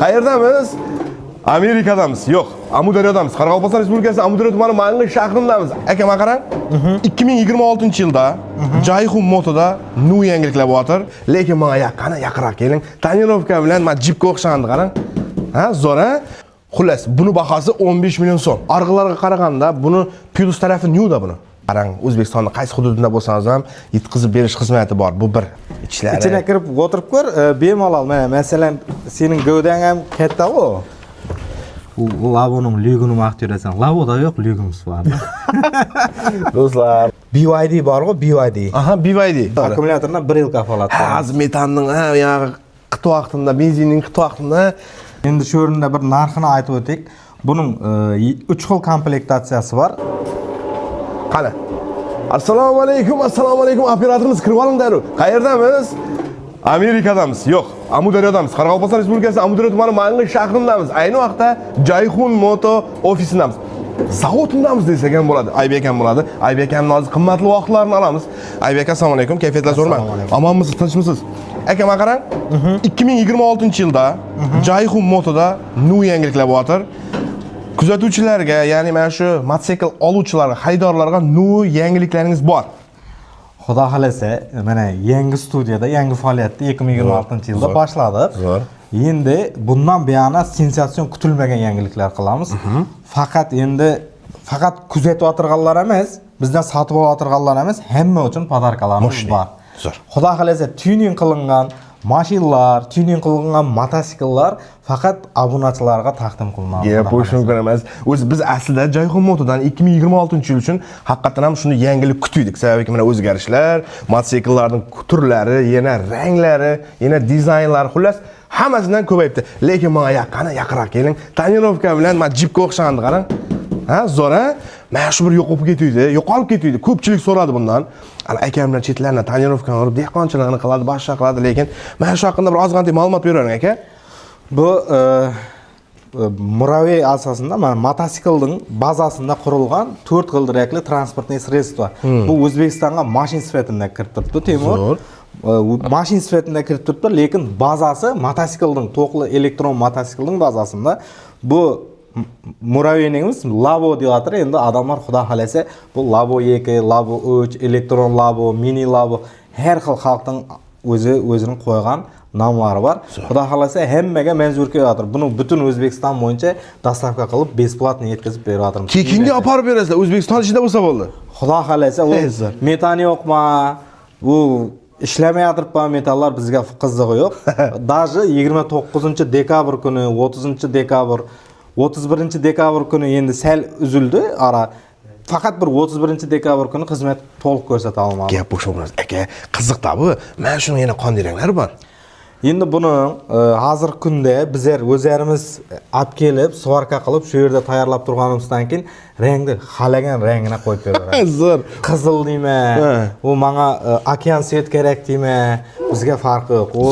Qayerdamiz? Amerikadamiz. Yo'q, Amudaryodamiz. Qoraqalpog'iston Respublikasi Amudaryo tumani Mang'ish shahrindamiz. Aka, mana qarang. 2026-yilda Jayhun Motoda nu yangiliklar bo'lyapti. Lekin menga yaqini yaqinroq keling. Тонировка bilan mana jipga o'xshagandi, qarang. Ha, zo'r, ha? Xullas, buni bahosi 15 million so'm. Orqalarga qaraganda buni plus tarafi newda buni. Qarang, O'zbekistonning qaysi hududida bo'lsangiz ham yetkazib berish xizmati bor. Bu bir ichlari. Ichine kirib o'tirib ko'r, bemalol. Mana, masalan, sening gavdang ham katta-ku. U Laboning lyugini maqtab yurasan. Laboda yo'q, lyugimiz bor. Do'stlar. BYD bor-ku, BYD. Aha, BYD. Akkumulyatordan 1 yil kafolat. Ha, hozir metanning, ha, yog'i qit vaqtida, benzinning qit vaqtida. Endi shu o'rinda bir narxini aytib o'tdik. Buning 3 xil komplektatsiyasi bor. Qani. Assalomu alaykum, assalomu alaykum. Operatorimiz, kirib oling darrov. Qayerdamiz? Amerikadamiz. Yo'q, Amudaryodamiz. Qoraqalpog'iston Respublikasi Amudaryo tumani Mang'ish shahrindamiz. Ayni vaqtda Jayhun Moto ofisindamiz. Zavodindamiz desak ham bo'ladi. Aybek akam bo'ladi. Aybek akamning hozir qimmatli vaqtlarini olamiz. Aybek aka, assalomu alaykum. Kayfiyatlar zo'rmi? Assalomu alaykum. Omonmisiz, tinchmisiz? Aka, mana qarang. 2026-yilda Jayhun Motoda nu yangiliklar bo'lyapti. Kuzatuvchilarga, ya'ni mana shu mototsikl oluvchilarga, xaridorlarga nu yangiliklaringiz bor. Xudo xolasa, mana yangi studiyada, yangi faoliyatni 2026-yilda boshladik. Zo'r. Endi bundan buyog'ina sensatsion, kutilmagan yangiliklar qilamiz. Faqat endi faqat kuzatib o'tirganlar emas, bizdan sotib olayotganlar emas, hamma uchun подарка larimiz Мощный. bor. Zo'r. Xudo xolasa, tuning qilingan mashinalar, tuning qilingan mototsikllar faqat obunachilarga taqdim qilinadi. Gap Xudo bo'lishi xohlasa. Mumkin emas. O'zi biz aslida Jayhun Motodan 2026-yil uchun haqiqatdan ham shuni yangilik kutdik. Sababiki mana o'zgarishlar, mototsikllarning turlari, yana ranglari, yana dizaynlari, xullas, hammasidan ko'payibdi. Lekin menga yaqini yaqinroq keling. Тонировка bilan mana jipga o'xshagandi, qarang. Ha, zo'r, ha? Mana shu bir yo'qolib ketuvdi, yo'qolib ketuvdi. Ko'pchilik so'radi bundan. Ana akam bilan chetlarini тонировка ni urib, dehqonchiligini qiladi, boshqa qiladi, lekin mana shu haqida bir ozg'anday ma'lumot beravering, aka. Bu Муравей asosida, mana, mototsiklning bazasida qurilgan to'rt g'ildirakli транспортный средство. Bu O'zbekistonga mashin sifatida kirib turibdi, Temur. Zo'r. Mashin sifatida kirib turibdi, lekin bazasi mototsiklning, to'qli elektron mototsiklning bazasida. Bu муравейник imiz Labo deyotir. Endi odamlar, xudo xohlasa, bu Labo 2, Labo 3, elektron Labo, mini Labo, har xil xalqning o'zi o'zining qo'ygan nomlari bor. Xudo xohlasa, hammaga manzur kelyapti. Buni butun O'zbekiston bo'yicha доставка qilib, бесплатно yetkazib beryapmiz. Tekinga olib borib berasizlar, O'zbekiston ichida bo'lsa bo'ldi. Xudo xohlasa, u Ey, zo'r. metan yo'qmi, u ishlamayotibmi, metallar bizga qizig'i yo'q. Даже 29 dekabr kuni, 30 dekabr, 31 dekabr kuni endi sal uzildi ara. Faqat bir 31 dekabr kuni xizmat to'liq ko'rsata olmadim. Gap bo'sh emas, aka, qiziqda bu. Mana shuni yana qanday ranglari bor? Endi buni hozirgi kunda bizlar o'zlarimiz olib kelib, сварка qilib, shu yerda tayyorlab turganimizdan keyin rangni xohlagan rangini qo'yib beraveramiz. Zo'r. Qizil deyman, u manga okean цвет kerak deyman, bizga farqi yo'q. U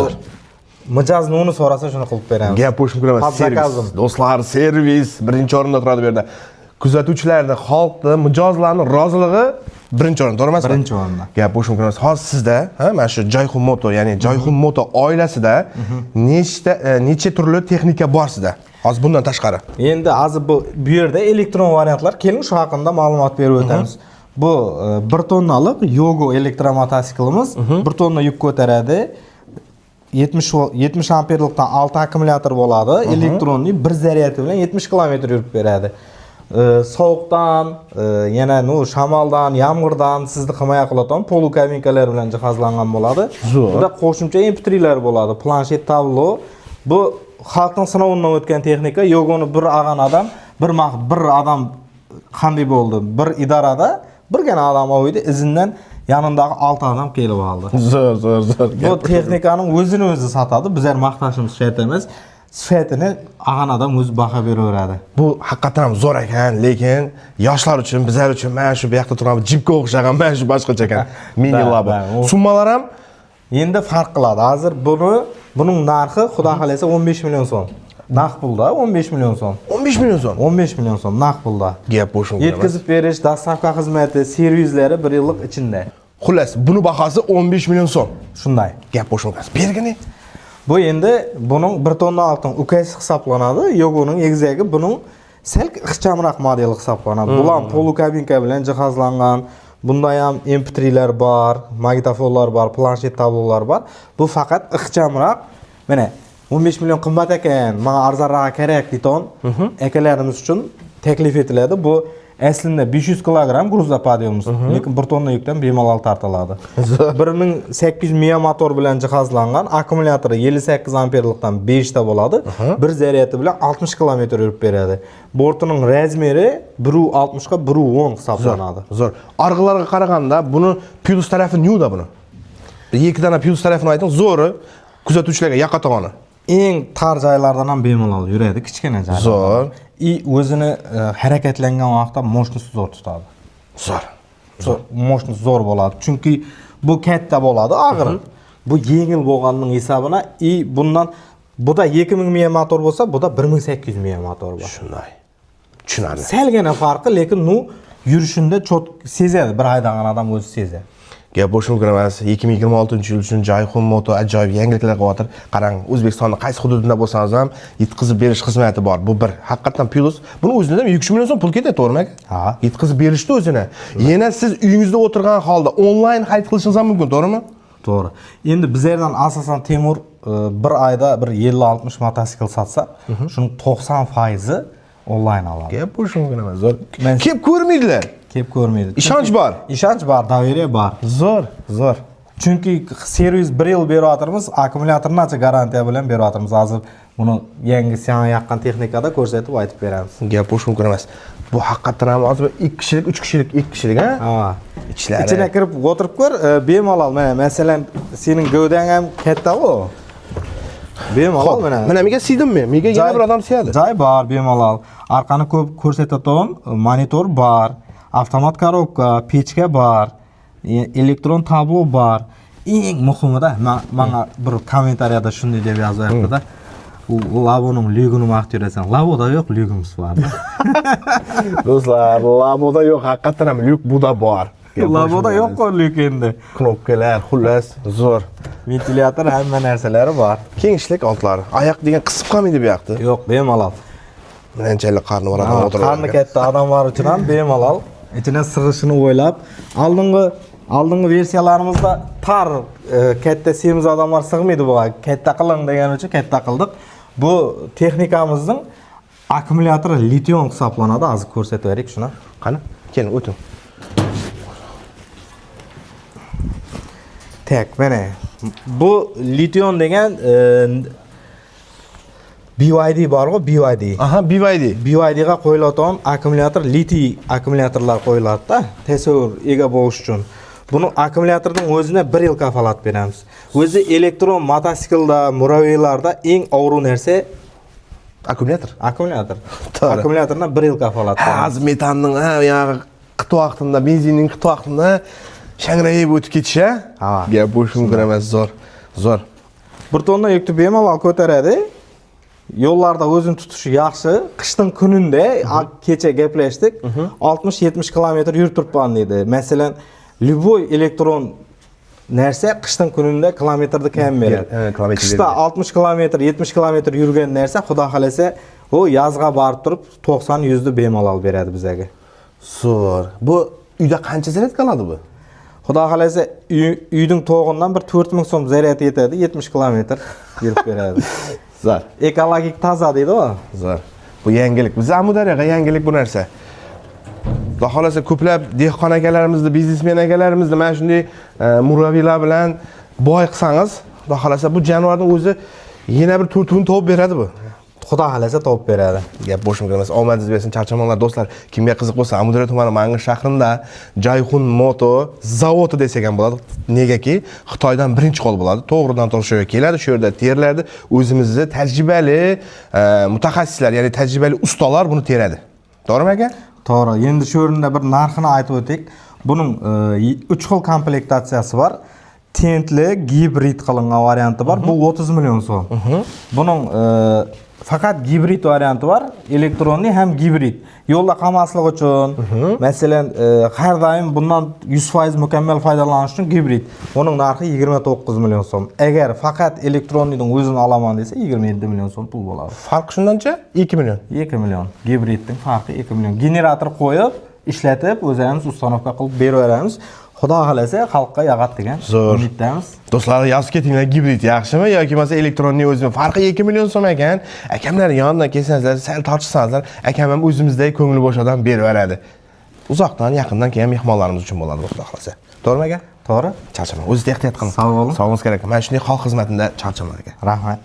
mijoz nima so'rasa, shuni qilib beramiz. Gap bo'sh mumkin emas. Под Servis. заказом. Do'stlar, servis birinchi o'rinda turadi bu yerda. Kuzatuvchilarni, xalqni, mijozlarni roziligi birinchi o'rinda, to'g'ri emasmi? Birinchi o'rinda. Gap bo'sh mumkin emas. Hozir sizda, ha, mana shu Jayhun Moto, ya'ni Jayhun Moto oilasida nechta necha turli texnika bor sizda? Hozir bundan tashqari. Endi hozir bu yerda elektron variantlar, keling, shu haqida ma'lumot berib o'tamiz. Bu 1 tonnalik Yogo elektromototsiklimiz 1 tonna yuk ko'taradi. 70 amperlikdan 6 akkumulyator bo'ladi. Электронный, bir zaryadi bilan 70 kilometr yurib beradi. Sovuqdan, yana nu shamoldan, yomg'irdan sizni himoya qiladigan полукабинка lar bilan jihozlangan bo'ladi. Zo'r. Bunda qo'shimcha MP3lar bo'ladi, planshet, tablo. Bu xalqning sinovidan o'tgan texnika. Yogoni bir olgan odam, bir odam qanday bo'ldi? Bir idorada birgina odam oldi, izidan yanındagi 6 odam kelib oldi. Zo'r, zo'r, zo'r. Bu texnikaning o'zini o'zi sotadi. Bizlar maqtashimiz shart emas. Sifatini olgan odam o'zi baho beraveradi. Bu haqiqatdan ham zo'r ekan, lekin yoshlar uchun, bizlar uchun mana shu bu yoqda turgan jipga o'xshagan mana shu boshqacha ekan. Mini Da, Labo. da, Summalar ham Endi farq qiladi. Hozir buning narxi, xudo xohlasa, 15 million so'm. Naqd pulda 15 million so'm. 15 million so'm. 15 million so'm naqd pulda. Gap bo'sh mumkin emas. Yetkazib berish, доставка xizmati, servislari bir yillik ichida. Xullas, buni bahosi 15 million so'm. Shunday. Gap bo'sh mumkin emas. Bergini. Bu endi buning 1 tonna oltin ukasi hisoblanadi. Yo'q, uning egizagi, buning sal ixchamroq modeli hisoblanadi. Bular полукабинка bilan jihozlangan. Bunda ham MP3lar bor, magnitofonlar bor, planshet tablolar bor. Bu faqat ixchamroq. Mana 15 million qimmat ekan, menga arzonroq kerak deydigan akalarimiz uchun taklif etiladi. Bu aslida 500 kilogramm грузоподъемность, lekin 1 tonna yukdan bemalol tortiladi. 1800 mAh motor bilan jihozlangan, akkumulyatori 58 amperlikdan 5 ta bo'ladi. Bir zaryadi bilan 60 kilometr yurib beradi. Bortining размер i 1.60 ga 1.10 hisoblanadi. Zo'r. Orqalarga qaraganda buni plyus tarafi nima buni? Bir ikki dona plyus tarafini ayting, zo'ri kuzatuvchilarga yoqadigani. Eng tor joylardan ham bemalol yuradi, kichkina joylardan. Zo'r. И o'zini harakatlangan vaqtda мощность zo'r tutadi. Zo'r. Zo'r, мощность zo'r bo'ladi. Chunki bu katta bo'ladi, og'ir. Bu yengil bo'lganining hisobina и bundan bu da 2000 mAh motor bo'lsa, bu da 1800 mAh motor bor. Shunday. Tushunarli. Salgina farqi, lekin ну yurishunda чёт sezadi, bir haydagan odam o'zi sezadi. Gap bo'lishi mumkin emas. 2026 yil uchun Jayhun Moto ajoyib yangiliklar qilyapti. Qarang, O'zbekistonni qaysi hududida bo'lsangiz ham yetkazib berish xizmati bor. Bu bir haqiqatdan plyus. Buni o'zida ham 2 million so'm pul ketadi, to'g'rimi aka? Ha. Yetkazib berishni o'zini. Yana siz uyingizda o'tirgan holda onlayn xarid qilishingiz ham mumkin, to'g'rimi? To'g'ri. Endi bizlardan asosan Temur bir oyda bir 50-60 mototsikl sotsa, shuning 90% onlayn oladi. Gap bo'lishi mumkin emas. Zo'r. Kelib ko'rmaydilar. Kelib ko'rmaydi. Ishonch bor. Ishonch bor, доверие bor. Zo'r, zo'r. Chunki servis bir yil beryapmiz, akkumulyatorni garantiya bilan beryapmiz. Hozir buni yangi sana yoqqan texnikada ko'rsatib aytib beramiz. Gap bo'lishi mumkin emas. Bu haqiqatdan ham hozir 2 kishilik, 3 kishilik, 2 kishilik, ha? Ha. Ichlari. Ichine kirib o'tirib ko'r, bemalol mana masalan sening gavdang ham katta-ku. Bemalol mana. Mana menga siydimmi? Menga yana bir odam siyadi. Joy bor bemalol. Orqani ko'p ko'rsatadigan monitor bor, avtomat коробка, pechka bor, elektron tablo bor. Eng muhimida manga bir kommentariyada shunday deb yozyapti-da. U Laboning lyugini maqtab yurasan. Laboda yo'q, lyugimiz bor. Do'stlar, Laboda yo'q, haqiqatdan ham lyuk buda bor. Laboda yo'q-ku lyuk endi. Knopkalar, xullas, zo'r. Ventilyator, hamma narsalari bor. Kengishlik oldlari. Oyoq degan qisib qolmaydi bu yoqda. Yo'q, bemalol. Bunchalik qarni bor odam o'tiradi. Qarni katta odamlar uchun ham bemalol ichine sig'ishini o'ylab, oldingi versiyalarimizda tar katta semiz odamlar sig'maydi bu katta qiling degan uchun katta qildik. Bu texnikamizning akkumulyatori litiy hisoblanadi. Hozir ko'rsatib beraylik shuni. Qani? Keling, o'ting. Так, mana bu litiy degan BYD bor-ku, BYD. Aha, BYD. BYDga qo'yiladigan akkumulyator litiy akkumulyatorlar qo'yiladi-da, tasavvur ega bo'lish uchun. Buni akkumulyatorning o'zine 1 yil kafolat beramiz. O'zi elektron mototsiklda, muraviylarda eng og'ir narsa akkumulyator. Akkumulyator. To'g'ri. Akkumulyatordan 1 yil kafolat beramiz. Hozir metanning ha, yog'i qit vaqtida, benzinning qit vaqtida shangrayib o'tib ketishi, ha? Ha. Gap bo'lishi mumkin emas, zo'r. Zo'r. 1 tonna yukni bemalol ko'taradi. Yo'llarda o'zini tutishi yaxshi. Qishning kunida kecha gaplashdik. 60-70 kilometr yurib turibman deydi. Masalan, любой elektron narsa qishning kunida kilometrni kam beradi. Kilometr Qishda beradi. 60 kilometr, 70 kilometr yurgan narsa xudo xolasa, u yozga borib turib 90-100 ni bemalol beradi bizga. Zo'r. Bu uyda qancha zaryadka oladi bu? Xudo xolasa uyning to'g'idan bir 4000 so'm zaryad yetadi, 70 kilometr yurib beradi. Zo'r. Ekologik toza deydi-ku. Zo'r. Bu yangilik. Biz Amudaryoga yangilik bu narsa. Xudo xolasa ko'plab dehqon akalarimizni, biznesmen akalarimizni mana shunday muraviylar bilan boy qilsangiz, xudo xolasa bu jonivorning o'zi yana bir to'rtuvini topib beradi bu. Xudo xolasa topib beradi. Gap bo'lishi mumkin emas. Omadingiz bersin, charchamanglar do'stlar. Kimga qiziq bo'lsa, Amudaryo tumani Mang'ir shahrida Jayhun Moto zavodi desak ham bo'ladi. Negaki Xitoydan birinchi qo'l bo'ladi. To'g'ridan to'g'ri shu yerga keladi, shu yerda teriladi. O'zimizni tajribali mutaxassislar, ya'ni tajribali ustalar buni teradi. To'g'rimi aka? To'g'ri. Endi shu o'rinda bir narxini aytib o'tdik. Buning 3 xil komplektatsiyasi bor. Tentli, gibrid qilingan varianti bor. Bu 30 million so'm. Buning Faqat gibrid varianti bor, электронный ham gibrid. Yo'lda qolmaslik uchun, masalan, har doim bundan 100% mukammal foydalanish uchun gibrid. Uning narxi 29 million so'm. Agar faqat электронный ning o'zini olaman desa, 27 million so'm pul bo'ladi. Farqi shundancha 2 million. 2 million. Gibridning farqi 2 million. Generator qo'yib, ishlatib, o'zimiz установка qilib beraveramiz. Xudo xohlasa, xalqqa yoqadi degan Zo'r. umiddamiz. Do'stlar, yozib ketinglar, gibrid yaxshimi yoki bo'lmasa электронный o'zimi? Farqi 2 million so'm ekan. Akamlar yonidan kelsangizlar, sal tortishsangizlar, akam ham o'zimizdek ko'ngli bo'sh odam berib yuboradi. Uzoqdan, yaqindan kelgan mehmonlarimiz uchun bo'ladi bu, xudo xohlasa. To'g'rimi, aka? To'g'ri? Charchamang. O'zingizga ehtiyot qiling. Sog' bo'ling. Sog'lig'ingiz kerak. Mana shunday xalq xizmatida charchamang, aka. Rahmat.